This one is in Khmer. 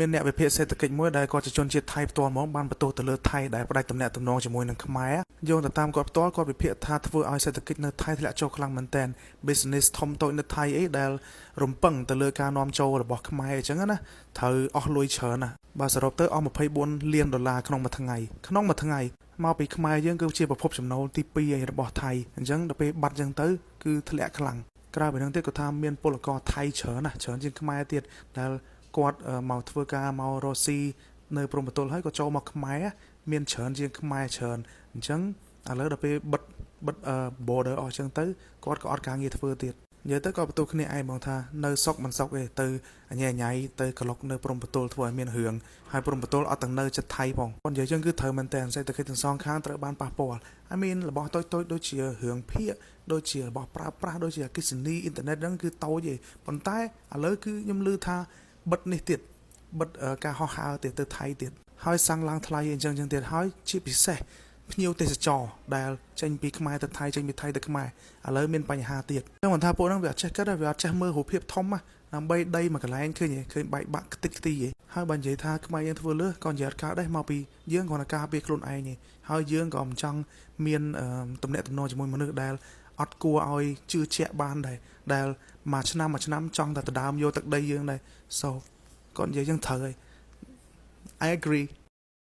មានអ្នកវិភាគសេដ្ឋកិច្ចមួយដែលគាត់ជាជនជាតិថៃផ្ទាល់ហ្មងបានបន្ទោសទៅលើថៃដែលផ្ដាច់ទំនាក់ទំនងជាមួយនឹងខ្មែរយោងទៅតាមគាត់ផ្ទាល់គាត់វិភាគថាធ្វើឲ្យសេដ្ឋកិច្ចនៅថៃធ្លាក់ចុះខ្លាំងមែនទែន business ធំតូចនៅថៃអីដែលរំពឹងទៅលើការនាំចូលរបស់ខ្មែរអញ្ចឹងណាត្រូវអស់លុយច្រើនណាស់បើសរុបទៅអស់24លានដុល្លារក្នុងមួយថ្ងៃក្នុងមួយថ្ងៃមកពីខ្មែរយើងគឺជាប្រភពចំណូលទី2ឯរបស់ថៃអញ្ចឹងដល់ពេលបាត់អញ្ចឹងទៅគឺធ្លាក់ខ្លាំងក្រៅពីនឹងទៀតគាត់ថាមានពលករថៃច្រើនណាស់ច្រើនជាងខ្មែរទៀតដែលគាត់មកធ្វើការមករកស៊ីនៅព្រំប្រទល់ហើយក៏ចូលមកខ្មែរមានច្រើនជាងខ្មែរច្រើនអញ្ចឹងឥឡូវដល់ពេលបិទបិទ border អស់អញ្ចឹងទៅគាត់ក៏អត់ការងារធ្វើទៀតនិយាយទៅក៏បន្ទោសគ្នាឯងហ្មងថានៅសុកមិនសុកទេទៅអញញ៉ៃទៅក្លុកនៅព្រំប្រទល់ធ្វើឲ្យមានរឿងហើយព្រំប្រទល់អត់ទាំងនៅចិត្តថៃផងគាត់និយាយចឹងគឺត្រូវមែនតើសេដ្ឋកិច្ចទាំងសងខាងត្រូវបានប៉ះពាល់ហើយមានរបស់តូចតូចដូចជារឿងភាគដូចជារបស់ប្រើប្រាស់ដូចជាអគ្គិសនីអ៊ីនធឺណិតហ្នឹងគឺតូចទេប៉ុន្តែឥឡូវគឺខ្ញុំឮថាបិទនេះទៀតបិទការហោះហើរទៀតទៅថៃទៀតហើយសាំងឡើងថ្លៃអញ្ចឹងអញ្ចឹងទៀតហើយជាពិសេសភ្ញៀវទេសចរដែលចេញពីខ្មែរទៅថៃចេញពីថៃទៅខ្មែរឥឡូវមានបញ្ហាទៀតខ្ញុំមិនថាពួកហ្នឹងវាអត់ចេះគិតវាអត់ចេះមើលរូបភាពធំណាដើម្បីដីមួយកន្លែងឃើញឃើញបែកបាក់ខ្ទេចខ្ទីឯងហើយបើនិយាយថាខ្មែរយើងធ្វើលើសក៏និយាយអត់កើតដែរមកពីយើងគ្រាន់តែការពារខ្លួនឯងឯងហើយយើងក៏មិនចង់មានទំនាក់ទំនងជាមួយមនុស្សដែលអត់គួរឲ្យជឿជាក់បានដែរដែលមួយឆ្នាំមួយឆ្នាំចង់តែដដើមយកទឹកដីយើងដែរ so គាត់និយាយចឹងត្រូវហើយ I agree.